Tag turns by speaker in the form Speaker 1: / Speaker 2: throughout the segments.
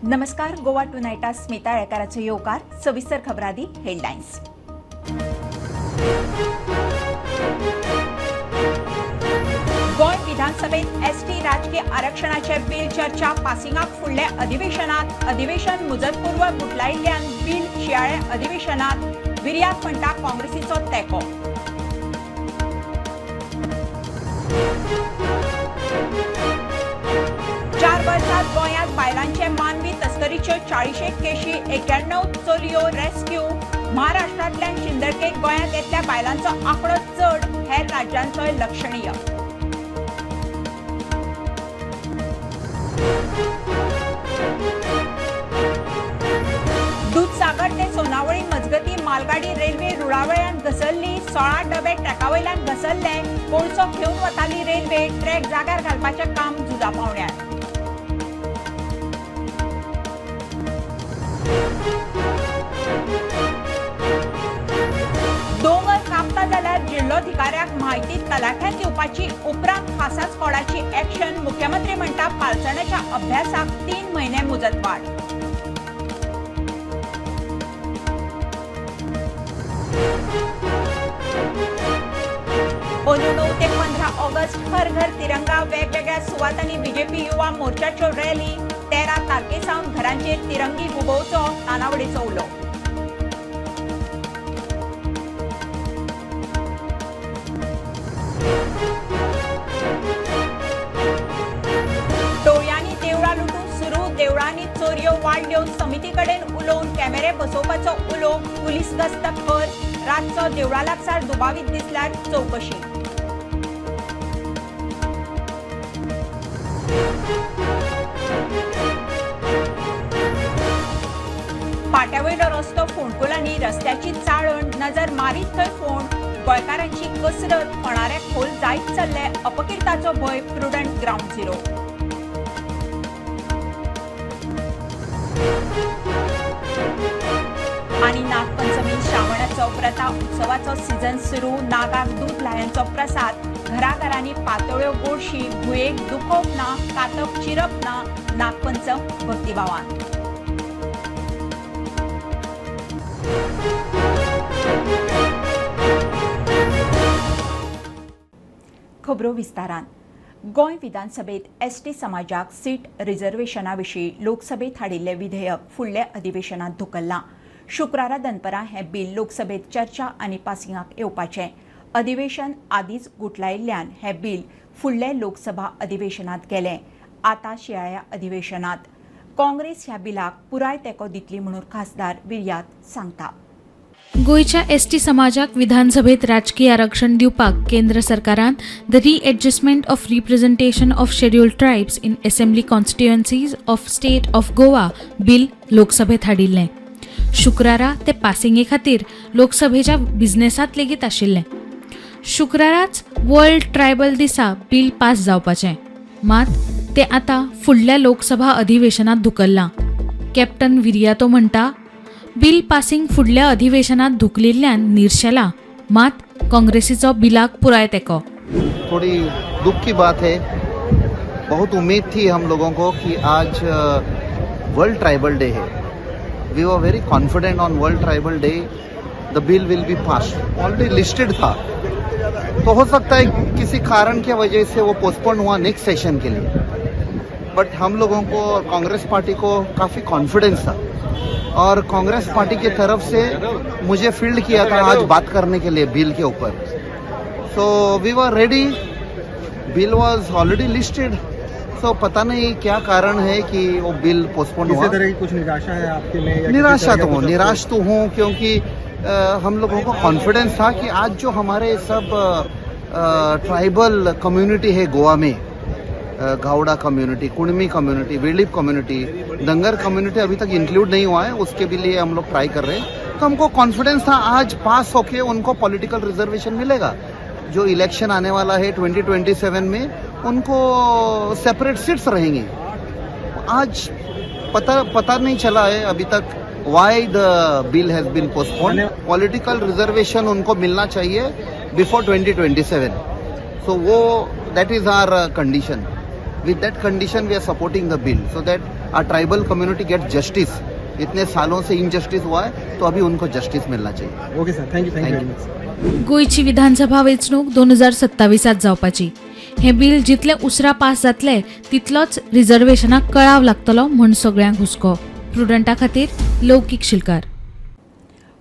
Speaker 1: नमस्कार, गोवा टुनायटा स्मिता येळकाराचो येवकार. सविस्तर खबरादी हेडलायन्स. गोंय विधानसभेत एसटी राजकीय आरक्षणाचे बिल चर्चा पासिंगाक फुडल्या अधिवेशनात. अधिवेशन मुजतपूर्व गुटलायिल्ल्यान बिल शियाळे अधिवेशनात. विर्यात म्हणटा काँग्रेसीचो तेंको. 4 वर्सात गोंयांत बायलांचे मानवी तस्करीच्यो 40 एक केशी, 91 चलयो रेस्क्यू. महाराष्ट्रांतल्यान शिंदळकेक गोंयांत येतल्या बायलांचो आंकडो चड, हेर राज्यांचोय लक्षणीय. दुदसागर ते सोनावळी मजगती मालगाडी रेल्वे रुळावयल्यान घसरली. 16 डबे ट्रॅकावयल्यान घसरले. कोळसो घेवन वताली रेल्वे. ट्रॅक जाग्यार घालपाचें काम झुजा पावण्यार. दोंगर कापता जाल्यार जिल्लोधिकाऱ्याक म्हायती तलाठ्यान दिवपाची, उपरांत खासा स्कॉडाची ऍक्शन. मुख्यमंत्री म्हणटा पालसणाच्या अभ्यासाक 3 म्हयने मुजतवाढ. अंदू 9 ते 15 ऑगस्ट हर घर तिरंगा. वेगवेगळ्या सुवातांनी बीजेपी युवा मोर्चाच्यो रॅली. 13 तारखे सावन घरांचेर तिरंगी हुबोवचो, तानावडीचो उलो. टोळयांनी देवळां लुटून सुरू. देवळांनी चोरयो वाडल्यो. समिती कडेन उलोवन कॅमेरे बसोवपाचो उलो. पुलीस गस्त खर. रातचो देवळा लागसार दुबावीत दिसल्यार चवकशी. पाट्यावयलो रस्तो फोंडकुलांनी. रस्त्याची चाळण. नजर मारीत थंय फोंड. गोंयकारांची कसरत. फोणारे खोल जायत चल्ले. अपकिर्ताचो भंय. Prudent ground zero. आणि नागपंचमी श्रावणाचो व्रता उत्सवाचो सीझन सुरू. नागाक दूद ल्हायांचो प्रसाद. घराघरांनी पातोळ्यो, गोडशी. भुंयेक दुखोवप ना, कातप चिरप ना. नागपंचम भक्तिभावान. खबरो विस्तारान. गोंय विधानसभेत एसटी समाजाक सीट रिझर्वेशना विशीं लोकसभेत हाडिल्लें विधेयक फुडल्या अधिवेशनात धुकल्लां. शुक्रारा दनपरां हें बील लोकसभेत चर्चा आनी पासिंगाक येवपाचें. अधिवेशन आदींच गुटलायिल्ल्यान हें बील फुडले लोकसभा अधिवेशनात गेलें. आतां शियाळ्या अधिवेशनात काँग्रेस ह्या बिलाक पुराय तेंको दितली म्हणून खासदार विर्यात सांगता.
Speaker 2: गोंयच्या एसटी समाजाक विधानसभेत राजकीय आरक्षण दिवपाक केंद्र सरकारान the Readjustment of Representation of Scheduled Tribes in Assembly Constituencies of State of Goa Bill लोकसभेत हाडिल्लें. शुक्रारा तें पासिंगे खातीर लोकसभेच्या बिझनेसांत लेगीत आशिल्लें. शुक्राराच वर्ल्ड ट्रायबल दिसा बील पास जावपाचें, मात तें आतां फुडल्या लोकसभा अधिवेशनात धुकल्लां. कॅप्टन विरियातो म्हणटा, बिल पासिंग फुडल्या अधिवेशनात धुकलिल्ल्यान निर्शेला, मात काँग्रेसीचो बिलाक पुराय तेंको.
Speaker 3: थोड़ी दुख की बात है. बहुत उम्मीद थी हम लोगों को कि आज वर्ल्ड ट्राइबल डे है. We were very confident on World Tribal Day the bill will be pass. Already listed था, तो हो सकता है किसी कारण की वजह से वो पोस्टपोन हुआ नेक्स्ट सेशन के लिए. बट हम लोगों को और कांग्रेस पार्टी को काफ़ी कॉन्फिडेंस था और कांग्रेस पार्टी की तरफ से मुझे फील्ड किया था आज बात करने के लिए बिल के ऊपर. So we were ready. Bill was already listed. So पता नहीं क्या कारण है कि वो बिल पोस्टपोन
Speaker 4: किसी
Speaker 3: हुआ.
Speaker 4: तरह की कुछ निराशा है आपके में या किसी
Speaker 3: निराशा
Speaker 4: तरह
Speaker 3: तो
Speaker 4: का
Speaker 3: हूँ.
Speaker 4: कुछ आपको-
Speaker 3: निराश तो हूँ, क्योंकि हम लोगों को कॉन्फिडेंस था कि आज जो हमारे सब ट्राइबल कम्युनिटी है गोवा में, गावड़ा कम्युनिटी, कुणमी कम्युनिटी, वेलिप कम्युनिटी, धनगर कम्युनिटी अभी तक इंक्लूड नहीं हुआ है. उसके भी लिए हम लोग ट्राई कर रहे हैं. तो हमको कॉन्फिडेंस था आज पास होके उनको पॉलिटिकल रिजर्वेशन मिलेगा. जो इलेक्शन आने वाला है 2027 में, उनको सेपरेट सीट्स रहेंगी. आज पता पता नहीं चला है अभी तक why the bill has been postponed. Political reservation उनको मिलना चाहिए बिफोर 2027. सो वो that is our condition. With that condition we are supporting the bill so that Our tribal community get justice. इतने सालों से इनजस्टिस हुआ है, तो अभी उनको जस्टिस मिलना चाहिए।
Speaker 4: Okay sir, thank you, thank you
Speaker 3: Thank
Speaker 4: very much.
Speaker 2: गोंयची विधानसभा वेंचणूक 2027त जावपाची. हें बील जितलें उसरां पास जातलें तितलोच रिजर्वेशनाक कळाव लागतलो म्हूण सगळ्यांक हुस्को. प्रुडंटा खातीर लौकीक शिलकार.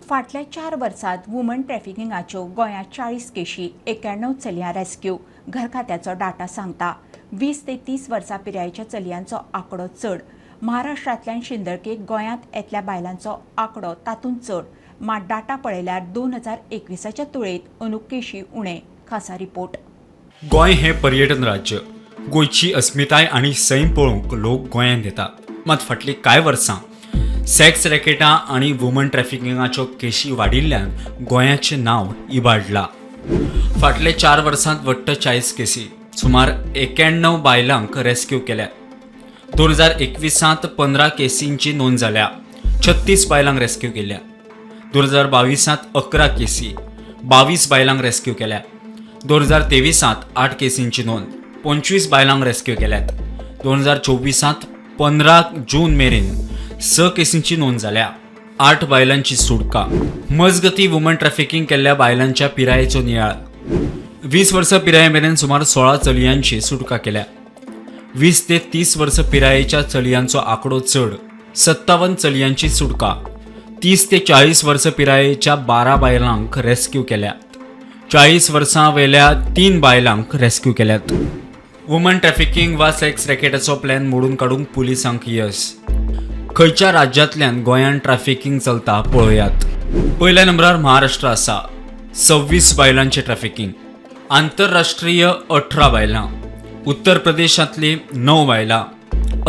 Speaker 1: फाटल्या 4 वर्सांत वुमन ट्रॅफिकिंगाच्यो गोंयांत 40 केशी, 91 चलयां रेस्क्यू. घर खात्याचो डाटा सांगता, 20 ते 30 वर्सां पिरायेच्या चलयांचो आंकडो चड. महाराष्ट्रांतल्यान शिंदळकेक गोंयांत येतल्या बायलांचो आंकडो तातूंत चड. मात डाटा पळयल्यार 2021च्या तुळेंत अंदू केशी उणे. खासा रिपोर्ट.
Speaker 5: गोंय हें पर्यटन राज्य. गोंयची अस्मिताय आनी सैम पळोवंक लोक गोंयांत येतात. मात फाटलीं कांय वर्सां सेक्स रॅकेटां आनी वुमन ट्रॅफिकिंगाच्यो केशी वाडिल्ल्यान गोंयाचें नांव इबाडलां. फाटले 4 वर्सांत वट्ट 40 केसी, सुमार 91 बायलांक रेस्क्यू केल्यात. 2021त 15 केसींची नोंद जाल्या, 36 बायलांक रेस्क्यू केल्या. 2022त 11 केसी, 22 बायलांक रेस्क्यू केल्या. 2023त 8 केसींची नोंद, 25 बायलांक रेस्क्यू केल्यात. 2024त 15 जून मेरेन 6 केसींची नोंद जाल्या, 8 बायलांची सुटका. मजगती, वुमन ट्रॅफिकिंग केल्ल्या बायलांच्या पिरायेचो नियाळ, 20 वर्सां पिराये मेरेन सुमार 16 चलयांची सुटका केल्या. 20 ते 30 वर्सां पिरायेच्या चलयांचो आंकडो चड, 57 चलयांची सुटका. 30 ते 40 वर्सां पिरायेच्या 12 बायलांक रेस्क्यू केल्यात. 40 वर्सां वयल्या 3 बायलांक रेस्क्यू केल्यात. वुमन ट्रॅफिकिंग वा सेक्स रॅकेटाचो प्लॅन मोडून काडूंक पुलिसांक यस. खंयच्या राज्यांतल्यान गोंयांत ट्रॅफिकिंग चलता, पळयात. पयल्या नंबरार महाराष्ट्र आसा, 26 बायलांचें ट्रॅफिकिंग. आंतरराष्ट्रीय 18 बायलां, उत्तर प्रदेशांतली 9 बायलां,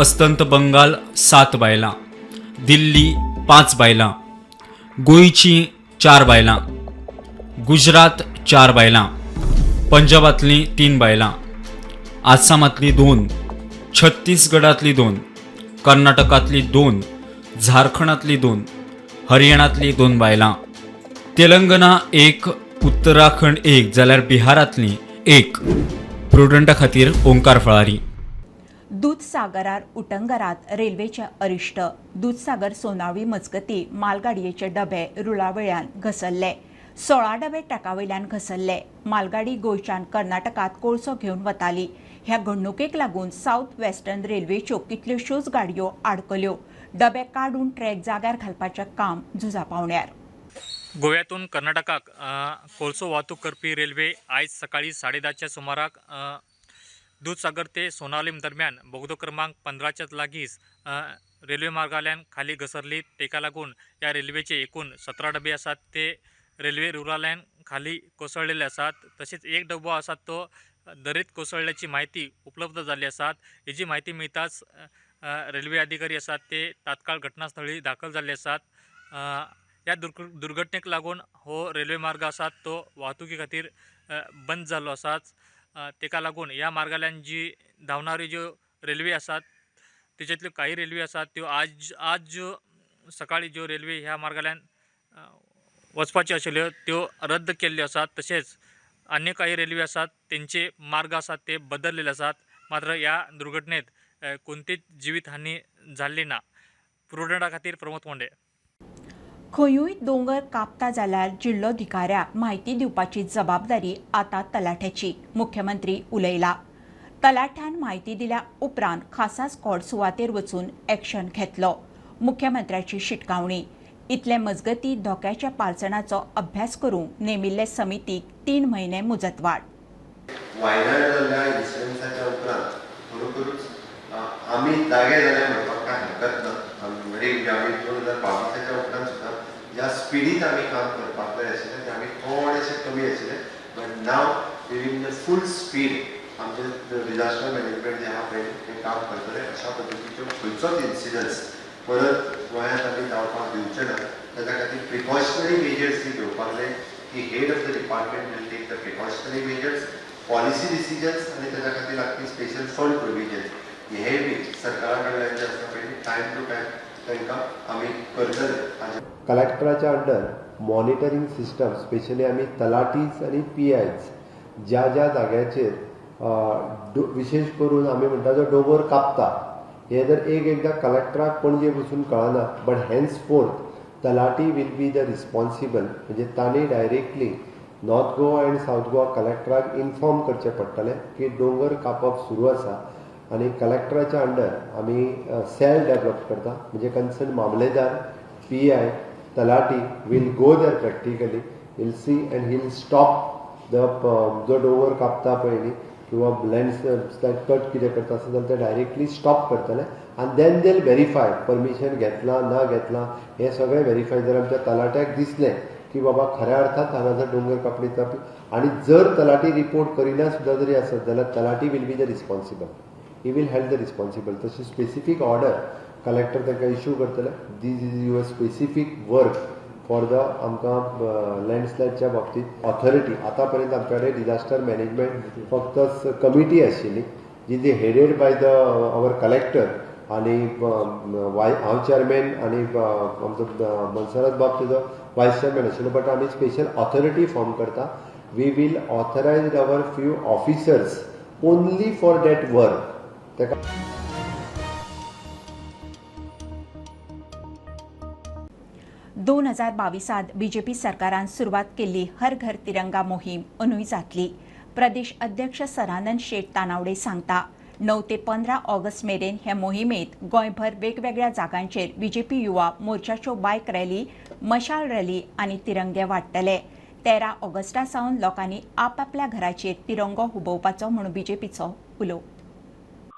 Speaker 5: अस्तंत बंगाल 7 बायलां, दिल्ली 5 बायलां, गोंयची 4 बायलां, गुजरात 4 बायलां, पंजाबांतलीं 3 बायलां, आसामांतली 2, छत्तीसगडांतली 2, कर्नाटकांतली 2, झारखंडांतली 2, हरियाणांतली 2 बायलां, तेलंगणा 1, उत्तराखंड 1, जाल्यार बिहारांतली 1. प्रुडंटा खातीर ओंकार फळारी.
Speaker 1: दूदसागरार उटंगरात रेल्वेचें अरिश्ट. दूदसागर सोनावळी मजगती मालगाडयेचे डबे रुळावेल्यान घसरले. 16 डबे ट्रॅकावयल्यान घसरले. मालगाडी गोंयच्यान कर्नाटकात कोळसो घेवन वताली. ह्या घडणुकेक लागून सावथ वेस्टर्न रेल्वेच्यो कितल्योश्योच गाडयो आडकल्यो. डबे काडून ट्रॅक जाग्यार घालपाचें काम झुजा पावण्यार.
Speaker 6: गोव्यातून कर्नाटकाक कोळसो वाहतूक करपी रेल्वे आयज सकाळी 10:30च्या सुमाराक दूदसागर ते सोनावलीम दरम्यान बोगदो क्रमांक 15च्याच लागींच रेल्वे मार्गाल्यान खाली घसरली. ताका लागून ह्या रेल्वेचे एकूण 17 डबे आसात ते रेल्वे रुळाल्यान खाली कोसळलेले आसात. तशेंच एक डबो आसा तो दरेंत कोसळ्ळ्याची म्हायती उपलब्ध जाल्ली आसात. हेजी म्हायती मेळटाच रेल्वे अधिकारी आसात ते तात्काळ घटनास्थळी दाखल जाल्ले आसात. ह्या दुर्घटनेक लागून हो रेल्वे मार्ग आसा तो वाहतुकी खातीर बंद जाल्लो आसाच. ताका लागून ह्या मार्गाल्यान जी धांवणाऱ्यो ज्यो रेल्वे आसात तेच्यातल्यो काही रेल्वे आसात त्यो आज आज ज्यो सकाळी ज्यो रेल्वे ह्या मार्गाल्यान वचपाच्यो आशिल्ल्यो त्यो रद्द केल्ल्यो आसात. तशेंच अन्य काही रेल्वे आसात तेंचे मार्ग आसात ते बदललेले आसात. मात्र ह्या दुर्घटनेत कोणतीच जिवीत हानी जाल्ली ना. प्रुडंटा खातीर प्रमोद कोंडे.
Speaker 1: खंयूय दोंगर कापता जाल्यार जिल्लोधिकाऱ्याक म्हायती दिवपाची जबाबदारी आतां तलाठ्याची, मुख्यमंत्री उलयला. तलाठ्यान म्हायती दिल्या उपरांत खासा स्कॉड सुवातेर वचून एक्शन घेतलो, मुख्यमंत्र्याची शिटकावणी. इतले मजगती धोक्याच्या पालसणाचो अभ्यास करूंक नेमिल्ले समितीक 3 म्हयने मुजतवाड.
Speaker 7: वायनाड जाल्ल्या इन्सिडंट्साच्या उपरांत खरोखरूच आमी जागे जाले म्हणपाक कांय हरकत ना. म्हणजे आमी 2022च्या उपरांत सुद्दां ज्या स्पिडीन आमी काम करपाक जाय आशिल्लें तें आमी थोडेशें कमी आशिल्लें, but now we in the full speed. आमचें डिजास्टर मॅनेजमेंट जें आहा पळय तें काम करतलें. अशा पद्दतीच्यो खंयचोच इन्सिडंट्स परत गोंयांत आमी जावपाक दिवचे ना. ताच्या खातीर प्रिकॉशनरी मेजर्स जी घेवपाक जाय की head of the department will take the precautionary measures, policy decisions आनी ताच्या खातीर लागपी स्पेशल फंड प्रोविजन्स हे बी सरकारा कडल्यान जे आसा पळय टायम टू टायम तांकां आमी करतले. हाजे
Speaker 8: कलेक्टराच्या अंडर मॉनिटरींग सिस्टम, स्पेशली आमी तलाठीज आनी पी आयज ज्या ज्या जाग्याचेर विशेश करून आमी म्हणटा जो दोंगर कापता हें जर एक एकदां कलेक्टराक पणजे बसून कळना, but henceforth Talati will be the responsible. म्हणजे तांणी directly North Goa and South Goa कलेक्टराक इन्फॉर्म करचें पडटलें की दोंगर कापप सुरू आसा आनी कलेक्टराच्या अंडर आमी सेल डेवलप करता. म्हणजे concern mamlatdar, PI, Talati will go there practically, will see and he'll stop the जो दोंगर कापता पळय न्ही किंवा लँडस्लायड कट कितें करता आसत जाल्यार ते डायरेक्टली स्टॉप करतले आनी then देल व्हेरीफाय परमिशन घेतलां ना घेतलां हें सगळें व्हेरीफाय. जर आमच्या तलाट्याक दिसलें की बाबा खऱ्या अर्थात हांगासर दोंगर कापणी जाता आनी जर तलाठी रिपोर्ट करिना सुद्दां जरी आसत जाल्यार Talati will be the responsible, he will held the responsible. तशी स्पेसिफीक ऑर्डर कलेक्टर तांकां इश्यू करतले. This is your specific work for the आमकां लँडस्लायडच्या बाबतींत ऑथॉरिटी. आतां पर्यंत आमच्या कडेन डिजास्टर मॅनेजमेंट फक्त कमिटी आशिल्ली जी जी headed by the our collector आनी हांव चेअरमॅन आनी आमचो मनसरात बाब तेजो वायस चेअरमॅन आशिल्लो. बट आमी स्पेशल ऑथॉरिटी फॉर्म करता. We will authorize our few officers only for that work. ताका
Speaker 1: 2022 बीजेपी सरकारान सुरवात केल्ली हर घर तिरंगा मोहीम अंदूय जातली. प्रदेश अध्यक्ष सदानंद शेट तानावडे सांगता, 9 ते 15 ऑगस्ट मेरेन हे मोहिमेत गोंयभर वेगवेगळ्या जागांचेर बीजेपी युवा मोर्चाच्यो बायक रॅली, मशाल रॅली आनी तिरंगे वांट्टले. 13 ऑगस्टा सावन लोकांनी आपापल्या घराचेर तिरंगो हुबोवपाचो म्हूण बीजेपीचो उलो.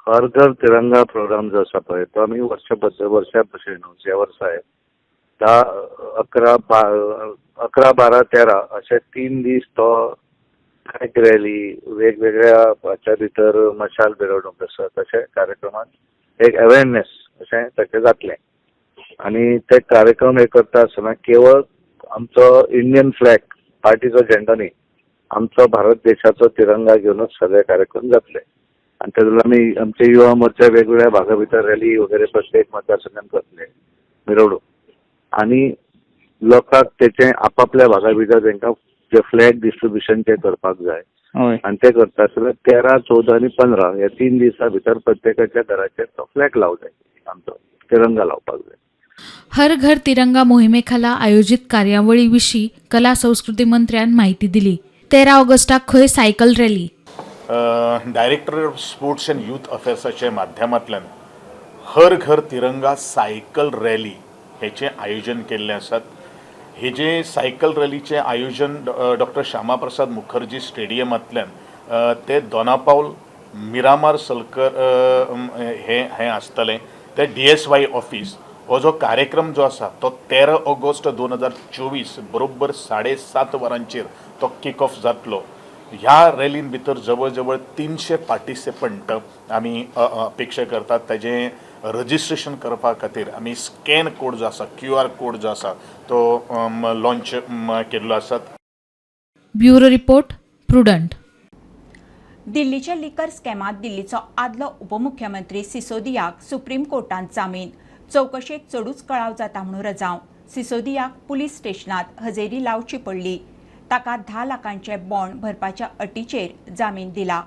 Speaker 9: हर घर तिरंगा प्रोग्राम जो आसा पळय तो आमी वर्सा भशेन ह्या वर्सा 10, 11, 12, 13 अशे 3 दीस तो बायक रॅली, वेगवेगळ्या हाच्या भितर मशाल मिरवणूक आसा, तशे कार्यक्रमात एक अवेरनेस अशें ताचें जातलें. आनी ते कार्यक्रम हे करता आसतना केवळ आमचो इंडियन फ्लॅग, पार्टीचो झेंडो न्ही, आमचो भारत देशाचो तिरंगा घेवनूच सगळे कार्यक्रम जातले. आनी तेजो आमी आमचे युवा मोर्चा वेगवेगळ्या भागा भितर रॅली वगैरे प्रत्येक मतदारसंघात करतले मिरवणूक आनी लोकांक तेचे आपापल्या भागा भितर तांकां जे फ्लॅग डिस्ट्रिब्युशन ते करपाक जाय आनी ते करता आसतना 13, 14 आनी 15 ह्या 3 दिसां भितर प्रत्येकाच्या घराचेर तो फ्लॅग लावंक जाय, आमचो तिरंगा लावपाक जाय.
Speaker 2: हर घर तिरंगा मोहिमेखाला आयोजित कार्यावळी विशीं कला संस्कृती मंत्र्यान माहिती दिली. 13 ऑगस्टाक खंय cycle rally.
Speaker 10: Director of sports and youth अफेर्साच्या माध्यमांतल्यान हर घर तिरंगा सायकल रॅली हेचें आयोजन केल्लें आसात. हे जे सायकल रॅलीचें आयोजन डॉक्टर श्यामाप्रसाद मुखर्जी स्टेडियमांतल्यान ते दोनापावल मिरामार सलकर हें हें आसतलें. ते DSY office हो जो कार्यक्रम जो आसा तो 13 ऑगस्ट 2024 बरोबर 7:30 वरांचेर तो किक ऑफ जातलो. ह्या रॅलीन भितर जवळ जवळ 300 पार्टिसिपंट आमी अपेक्षा करतात. ताजें रजिस्ट्रेशन करपा खातीर आमी स्कॅन कोड जो आसा, QR code जो आसा तो लॉन्च केल्लो आसा.
Speaker 2: Bureau report, Prudent.
Speaker 1: दिल्लीच्या लिकर स्कॅमात दिल्लीचो आदलो उपमुख्यमंत्री सिसोदियाक सुप्रीम कोर्टांत जामीन. चवकशेक चडूच कळाव जाता म्हणून रजांव. सिसोदियाक पुलीस स्टेशनात हजेरी लावची पडली. ताका 10 लाखांचे बॉन्ड भरपाच्या अटीचेर जामीन दिला.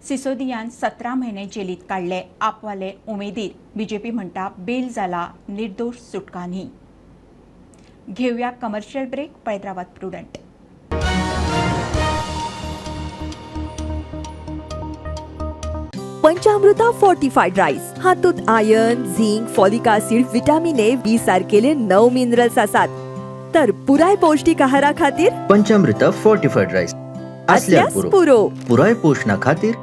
Speaker 1: सिसोदियान 17 म्हयने जेलीत काडले. आपवाले उमेदीर बीजेपी म्हणटा बेल जाला, निर्दोश सुटका न्ही. घेवया कमर्शियल ब्रेक. पळयत रावात प्रुडंट.
Speaker 11: पंचामृता फोर्टिफाईड राईस हातूंत iron, zinc, folic acid, vitamin A, B सारकेले 9 मिनरल्स आसात. तर पुराय पौष्टिक आहारा खातीर
Speaker 12: पंचामृता फोर्टिफाईड राईस आसल्यार
Speaker 11: आसल्यास पुरो.
Speaker 12: पुराय पोशणा खातीर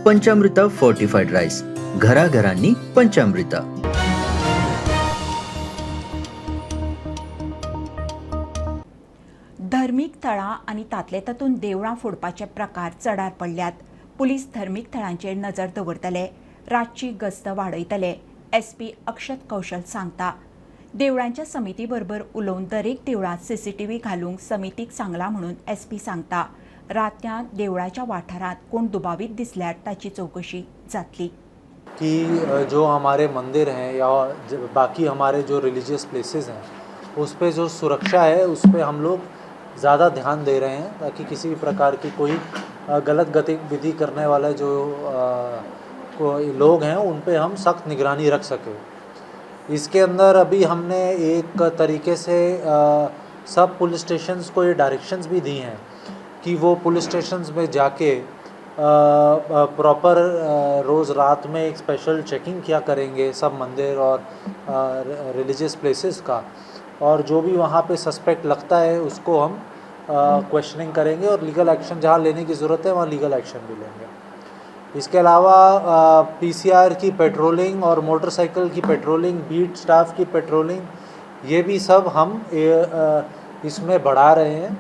Speaker 12: पंचामृता फोर्टिफाईड राईस, घराघरांनी पंचामृता.
Speaker 1: धर्मीक थळां आनी तांतले तातूंत देवळां फोडपाचे प्रकार चडार पडल्यात. पुलीस धर्मीक थळांचेर नजर दवरतले, रातची गस्त वाडयतले, SP अक्षत कौशल सांगता. देवळांच्या समिती बरोबर उलोवन दरेक देवळांत CCTV घालूंक समितीक सांगला म्हणून SP सांगता. रातयां देवळाच्या वाठारांत कोण दुबावीत दिसल्यार ताची चवकशी जातली.
Speaker 13: कि जो हमारे मंदिर हैं या बाकी हमारे जो रिलीजियस प्लेसेस हैं उस पर जो सुरक्षा है उस पर हम लोग ज़्यादा ध्यान दे रहे हैं, ताकि किसी भी प्रकार की कोई गलत गतिविधि करने वाले जो लोग हैं उन पे हम सख्त निगरानी रख सकें। इसके अंदर अभी हमने एक तरीके से सब पुलिस स्टेशंस को ये डायरेक्शंस भी दी हैं कि वो पुलिस स्टेशंस में जाके प्रॉपर रोज़ रात में एक स्पेशल चेकिंग किया करेंगे सब मंदिर और रिलीजियस प्लेसेस का, और जो भी वहाँ पे सस्पेक्ट लगता है उसको हम क्वेश्चनिंग करेंगे और लीगल एक्शन जहाँ लेने की ज़रूरत है वहाँ लीगल एक्शन भी लेंगे। इसके अलावा पीसीआर की पेट्रोलिंग और मोटरसाइकिल की पेट्रोलिंग, बीट स्टाफ की पेट्रोलिंग, ये भी सब हम इसमें बढ़ा रहे हैं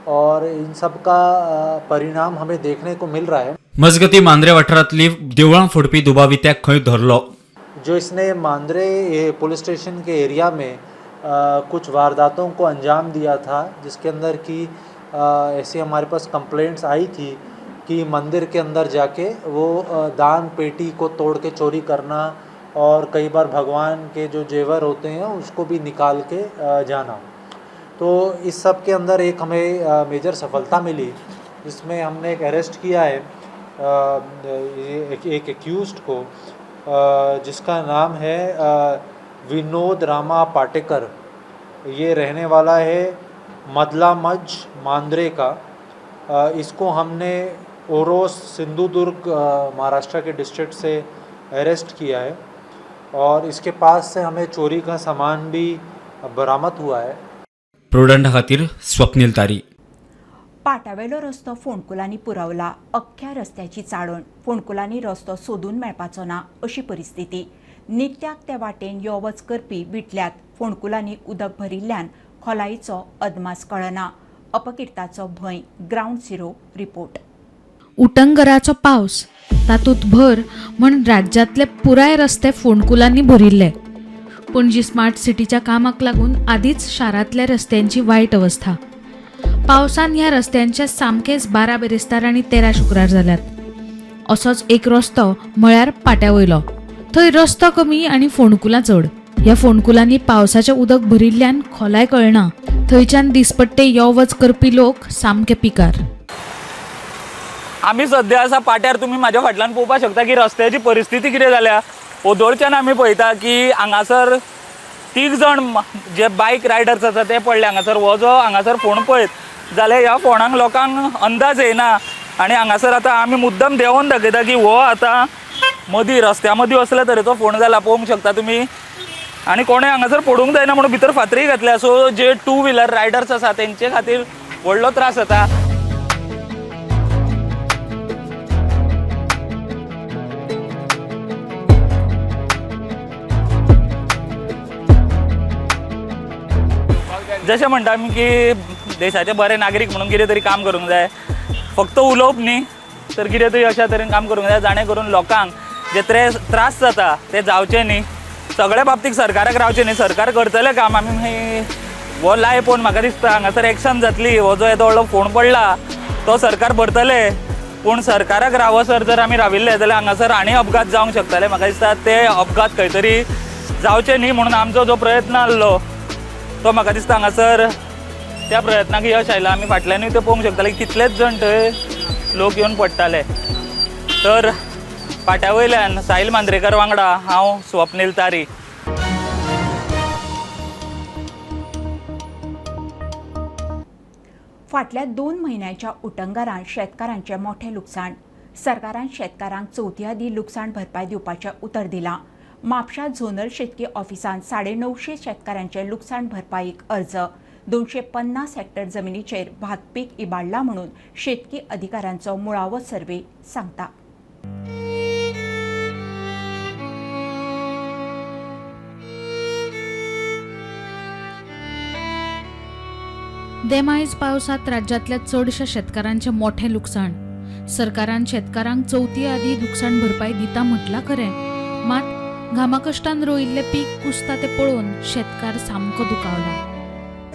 Speaker 13: और इन सब का परिणाम हमें देखने को मिल रहा है।
Speaker 5: मजगती मांद्रे वाठारांतली देवळां फोडपी दुबावित्याक खंय धरलो।
Speaker 13: जो इसने Mandrem police station K area में कुछ वारदातों को अंजाम दिया था, जिसके अंदर की ऐसी हमारे पास कंप्लेंट्स आई थी कि मंदिर के अंदर जाके वो दान पेटी को तोड़ के चोरी करना और कई बार भगवान के जो जेवर होते हैं उसको भी निकाल के जाना। तो इस सब के अंदर एक हमें मेजर सफलता मिली, जिसमें हमने एक अरेस्ट किया है एक एक्यूज्ड को, जिसका नाम है विनोद रामा पाटेकर। ये रहने वाला है मदलामज मांद्रे का। इसको हमने ओरोस सिंधुदुर्ग महाराष्ट्र के डिस्ट्रिक्ट से अरेस्ट किया है और इसके पास से हमें चोरी का सामान भी बरामद हुआ है।
Speaker 5: प्रुडंटा खातीर स्वप्नील तारी।
Speaker 1: पाटावेलो रस्तो फोंडकुलांनी पुरवला। अख्ख्या रस्त्याची चाळण, फोंडकुलांनी रस्तो सोदून मेळपाचो ना अशी परिस्थिती। नित्याक ते वाटेन यो वच करपी विटल्यात। फोंडकुलांनी उदक भरिल्ल्यान खोलायेचो अदमास कळना। अपकिर्ताचो भंय। Ground zero report.
Speaker 2: उटंगराचो पावस तातूंत भर म्हण राज्यांतले पुराय रस्ते फोंडकुलांनी भरिल्ले। पणजी स्मार्ट सिटीच्या कामाक लागून आदींच शारांतल्या रस्त्यांची वायट अवस्था। पावसान ह्या रस्त्यांचे सामकेच 12 बिरेस्तार आनी 13 शुक्रार जाल्यात। असोच एक रस्तो म्हळ्यार पाट्या वयलो। थंय रस्तो कमी आनी फोंडकुलां चड। ह्या फोंडकुलांनी पावसाचें उदक भरिल्ल्यान खोलाय कळना। थंयच्यान दिसपट्टे यो वच करपी लोक सामके पिकार।
Speaker 14: आमी सद्या आसा पाट्यार। तुमी म्हाज्या फाटल्यान पळोवपाक शकता की रस्त्याची परिस्थिती कितें जाल्या। ओदोळच्यान आमी पळयता की हांगासर 3 जाण जे बायक रायडर्स आसा ते पडले हांगासर। हो जो हांगासर फोंड पळयत जाल्यार ह्या फोंडांक लोकांक अंदाज येना आनी हांगासर आतां आमी मुद्दम देंवोन दाखयता की हो आतां मदीं रस्त्या मदीं असल्या तरेचो फोंड जाला, पळोवंक शकता तुमी। आनी कोणें हांगासर पडूंक जायना म्हणून भितर फातरी घातल्या। सो जे 2 व्हिलर रायडर्स आसा तेंचे खातीर व्हडलो त्रास जाता। जशें म्हणटा आमी की देशाचे बरे नागरीक म्हणून कितें तरी काम करूंक जाय, फक्त उलोवप न्ही तर कितें तरी अशा तरेन काम करूंक जाय जाणें करून लोकांक जे त्रास जाता ते जावचे न्ही। सगळ्या बाबतीक सरकाराक रावचें न्ही, सरकार करतलें काम। आमी हो लाय पळोवन म्हाका दिसता हांगासर एक्शन जातली। हो जो येदो व्हडलो फोंड पडला तो सरकार भरतले, पूण सरकाराक रावसर जर आमी राविल्ले जाल्यार हांगासर आनी अपघात जावंक शकताले। म्हाका दिसता ते अपघात खंय तरी जावचे न्ही म्हणून आमचो जो प्रयत्न आहलो तो म्हाका दिसता हांगासर त्या प्रयत्नाक यश आयलां। आमी फाटल्यानूय ते पळोवंक शकताले कितलेच जण थंय लोक येवन पडटाले। तर पाट्या वयल्यान साहिल मांद्रेकर वांगडा हांव स्वप्नील तारी।
Speaker 1: फाटल्या 2 म्हयन्यांच्या उटंगारान शेतकारांचें मोठें लुकसाण। सरकारान शेतकारांक चवथी आदीं लुकसाण भरपाय दिवपाचें उतर दिलां। म्हापशा झोनल शेतकी ऑफिसान 950 शेतकारांचे लुकसाण भरपाईक अर्ज। 250 हेक्टर जमिनीचेर भात पीक इबाडला म्हणून शेतकी अधिकाऱ्यांचो मुळावो सर्वे सांगता।
Speaker 2: देमायज पावसांत राज्यांतल्या चडशा शेतकारांचें मोठें लुकसाण। सरकारान शेतकारांक चवथी आदीं लुकसाण भरपाय दिता म्हटलां खरें, मात घामाकश्टान रोयिल्लें पीक कुसता तें पळोवन शेतकार सामको दुखावला।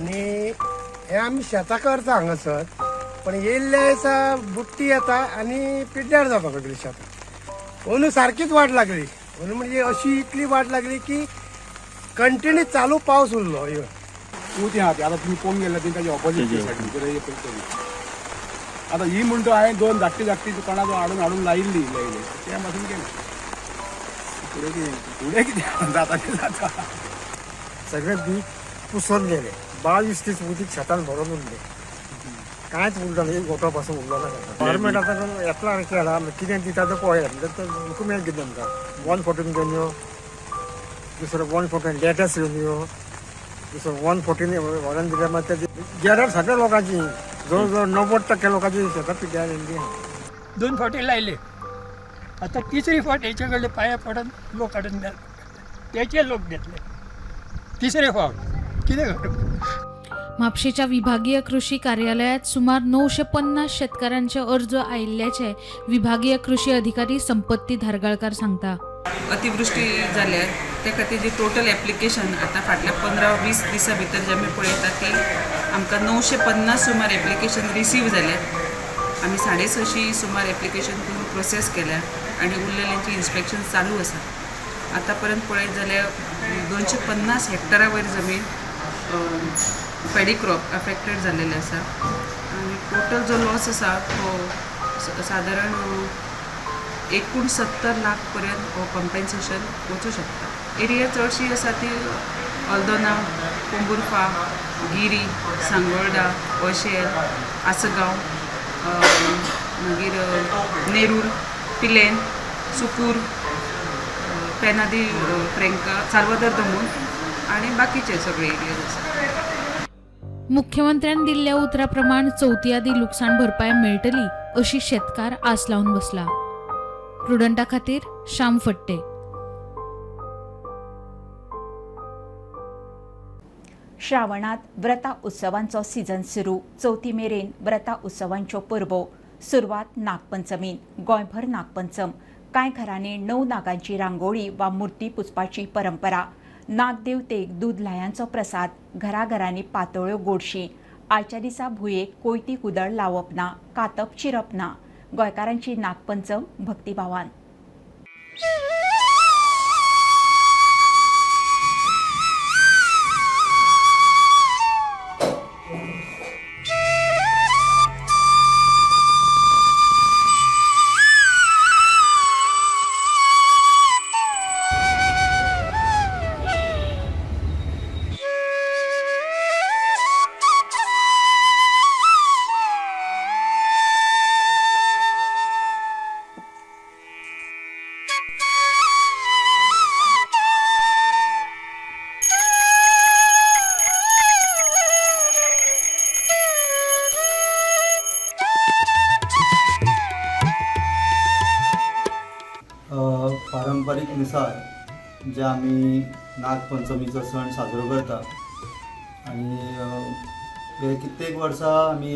Speaker 15: आनी हे आमी शेतां करता हांगासर, पण येयल्ले दिसा बुट्टी येता आनी पिड्ड्यार जावपाक लागली शेतां। अंदू सारकीच वाट लागली। अंदू म्हणजे अशी इतली वाट लागली की कंटिन्यू चालू पावस उरलो।
Speaker 4: ती आहा ती आतां तुमी पळोवंक गेल्या ती ताजी ऑपोजीट सायडीन। आतां ही म्हणटा हांवें 2 धाकटी धाकटी दुकानां हाडून हाडून लायिल्ली लायली ते पासून केलें। फुडें कितें फुडें कितें जाता तें जाता.
Speaker 15: सगळें बी पुसोन गेलें. 22 दीस उदीक शेतान भरून उरलें, कांयच उरलो ना, एक गोटो पासून उरलो ना. गव्हर्मेंट आतां एप्लाय केला, कितें दिता तें पळयात. डॉक्युमेंट दिता आमकां 114 घेवन यो, दुसरो 114 लेटर्स घेवन यो, दुसरो 114 व्हरून दिल्यार मागीर ते गेल्यार सगळ्या लोकांची जवळ जवळ 90% लोकांची शेतां पिड्ड्यार जाल्ली.
Speaker 16: 2 फावटी लायले, आतां तिसरी फावट हेचे कडले पांया पडून लोक हाडून तेचे लोक घेतले तिसरे फावट. कितें करूं?
Speaker 2: म्हापशेच्या विभागीय कृषी कार्यालयात सुमार 950 शेतकारांचे अर्ज आयिल्ल्याचे विभागीय कृषी अधिकारी संपत्ती धारगळकार सांगता.
Speaker 17: अतिवृष्टी जाल्यार त्या खातीर जी टोटल एप्लिकेशन आतां फाटल्या 15-20 दिसां भितर जे आमी पळयता ती आमकां 950 सुमार एप्लिकेशन रिसीव जाल्या. आमी 650 सुमार एप्लिकेशन करून प्रोसेस केल्या आनी उरलेल्यांची इन्स्पेक्शन चालू आसा. आतां पर्यंत पळयत जाल्यार 250 हेक्टरा वयर जमीन पेडी क्रॉप अफेक्टेड जाल्लेले आसा आनी टोटल जो लॉस आसा तो सादारण 69 लाख पर्यंत हो कॉम्पेन्सेशन वचूं शकता. एरिया चडशी आसा ती अल्दोना, पोंबुर्फा, गिरी, सांगोळडा, ओशेल, आसगांव, मागीर नेरूर, पिलेन, सुकूर, पेनादी फ्रेंका, साल्वादर दमून आनी बाकीचे सगळे एरियाज आसा.
Speaker 2: मुख्यमंत्र्यान दिल्ल्या उतरा प्रमाण चवथी आदी लुकसाण भरपाय मेळटली अशी शेतकार आस लावन बसला. प्रुडंटा खातीर श्याम फट्टे.
Speaker 1: श्रावणात व्रता उत्सवांचो सीझन सुरू. चवथी मेरेन व्रता उत्सवांच्यो परबो. सुरवात नागपंचमीन. गोंयभर नागपंचम. कांय घरांनी 9 नागांची रांगोळी वा मूर्ती पुजपाची परंपरा. नागदेवतेक दूद ल्हायांचो प्रसाद. घराघरांनी पातोळ्यो गोडशी. आयच्या दिसा भुंयेक कोयती कुदळ लावप ना, कातप चिरप ना. गोंयकारांची नागपंचम भक्तिभावान.
Speaker 18: पारंपरीक नुसार जे आमी नागपंचमीचो सण साजरो करता आनी हे कित्येक वर्सां आमी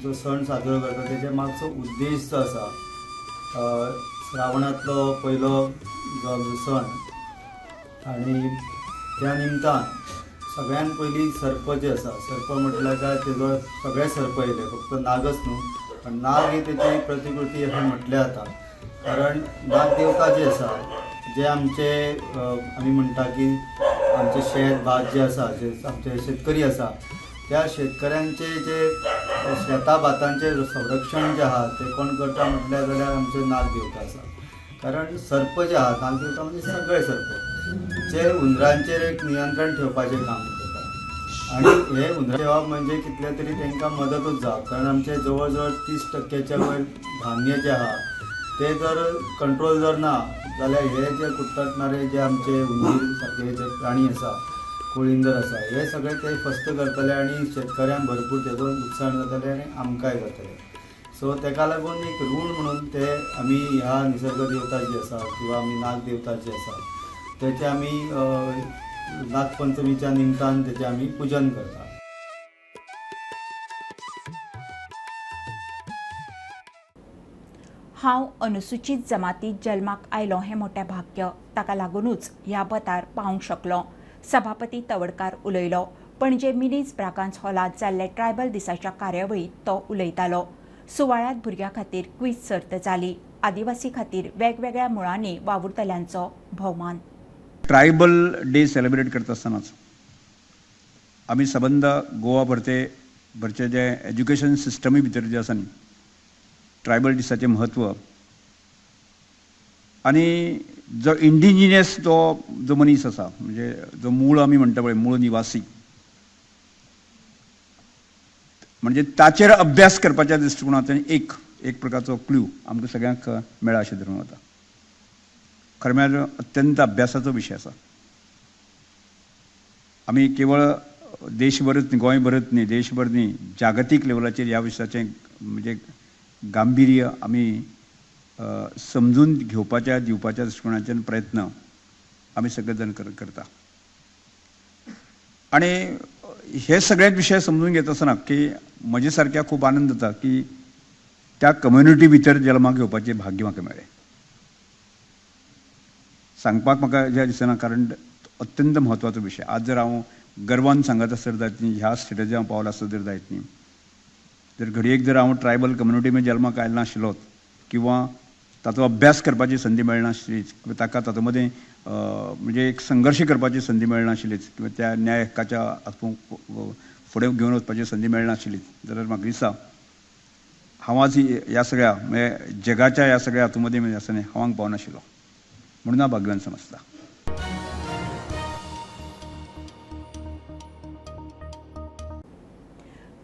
Speaker 18: जो सण साजरो करता तेच्या मागचो उद्देश जो आसा श्रावणांतलो पयलो जो आमचो सण आनी त्या निमतान सगळ्यान पयलीं सर्प जे आसा, सर्प म्हटल्यार काय तेजो सगळे सर्प येयले, फक्त नागच न्हू, पण नाग ही तेची प्रतिकृती अशें म्हटलें जाता. कारण नागदेवता जे आसा जे आमचे आमी म्हणटा की आमचे शेत भात जे आसा, जे आमचे शेतकरी आसा त्या शेतकऱ्यांचे जे शेता भातांचे संरक्षण जे आहा ते कोण करता म्हटल्यार जाल्यार आमचे नागदेवता आसा. कारण सर्प जे आहा, नागदेवता म्हणजे सगळे सर्प जे हुंदरांचेर एक नियंत्रण ठेवपाचें काम करता आनी हे हुंदरा ठेवप म्हणजे कितले तरी तांकां मदतूच जावप. कारण आमचे जवळ जवळ 30% वयर धान्य जे आहा ते जर कंट्रोल जर ना जाल्यार हे जे कुट्टणारे जे आमचे हुंदीर सारके जे प्राणी आसा, कोळिंदर आसा, हे सगळे ते फस्त करतले आनी शेतकऱ्यांक भरपूर तेजो लुकसाण जातलें आनी आमकांय जातलें. सो तेका लागून एक ऋण म्हणून ते आमी ह्या निसर्ग देवता जी आसा किंवा आमी नागदेवता जी आसा तेचे आमी नागपंचमीच्या निमतान तेचें आमी पुजन करता.
Speaker 1: हांव अनुसूचित जमातीत जल्माक आयलो हें मोटें भाग्य, ताका लागूनच ह्या बतार पावंक शकलो, सभापती तवडकार उलयलो. पणजे मिनीज ब्रागांज हॉलांत जाल्ले ट्रायबल दिसाच्या कार्यावळींत तो उलयतालो. सुवाळ्यांत भुरग्यां खातीर क्वीज सर्त जाली. आदिवासी खातीर वेगवेगळ्या मुळांनी वावुरतल्यांचो भोवमान.
Speaker 19: ट्रायबल डे सेलिब्रेट करता आसतनाच आमी सबंद गोवा भरचे जे एज्युकेशन सिस्टमी भितर जे आसा न्ही, ट्रायबल दिसाचें म्हत्व आनी जो इंडिजिनियस जो जो मनीस आसा, म्हणजे जो मूळ आमी म्हणटा पळय मूळ निवासी, म्हणजे ताचेर अभ्यास करपाच्या दृश्टिकोनांतल्यान एक एक प्रकारचो क्लू आमकां सगळ्यांक मेळा अशें धरून वता. खरें म्हळ्यार अत्यंत अभ्यासाचो विशय आसा. आमी केवळ देशभरच न्ही, गोंयभरच न्ही, देशभर न्ही, जागतीक लेवलाचेर ह्या विशयाचें म्हणजे गांभीर्य आमी समजून घेवपाच्या दिवपाच्या दृश्टिकोनाच्यान प्रयत्न आमी सगळे जाण करता. आनी हे सगळे विशय समजून घेत आसतना की म्हजे सारक्या खूब आनंद जाता की त्या कम्युनिटी भितर जल्माक घेवपाचें भाग्य म्हाका मेळ्ळें. सांगपाक म्हाका ज्या दिसना, कारण अत्यंत म्हत्वाचो विशय. आज जर हांव गर्वान सांगत आसत जायत न्ही, ह्या स्टेटाचेर हांव पावलो आसत जर जायत न्ही, जर घडयेक जर हांव ट्रायबल कम्युनिटी मध्ये जल्माक आयलो नाशिल्लोच किंवा ताचो अभ्यास करपाची संदी मेळनाशिल्लीच किंवा ताका तातूंत मदें म्हणजे एक संघर्श करपाची संदी मेळनाशिल्लीच किंवा त्या न्याय हक्काच्या हातूंत फुडें घेवन वचपाची संदी मेळनाशिल्लीच जाल्यार म्हाका दिसता हांव आज ह्या सगळ्या म्हणजे जगाच्या ह्या सगळ्या हातूंत मदीं म्हणजे आसा न्ही हांव पावनाशिल्लो, म्हणून हांव भाग्यवान समजता.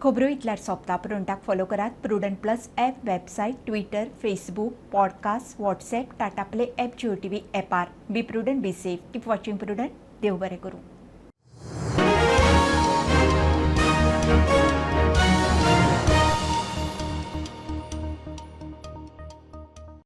Speaker 1: खबरो इतल्यार सोंपता. प्रुडंटाक फॉलो करात Prudent plus app, website, Twitter, Facebook, podcast, WhatsApp, Tata Play app, Jio TV एपार. Be prudent, be safe, keep watching Prudent. देव बरें करूं.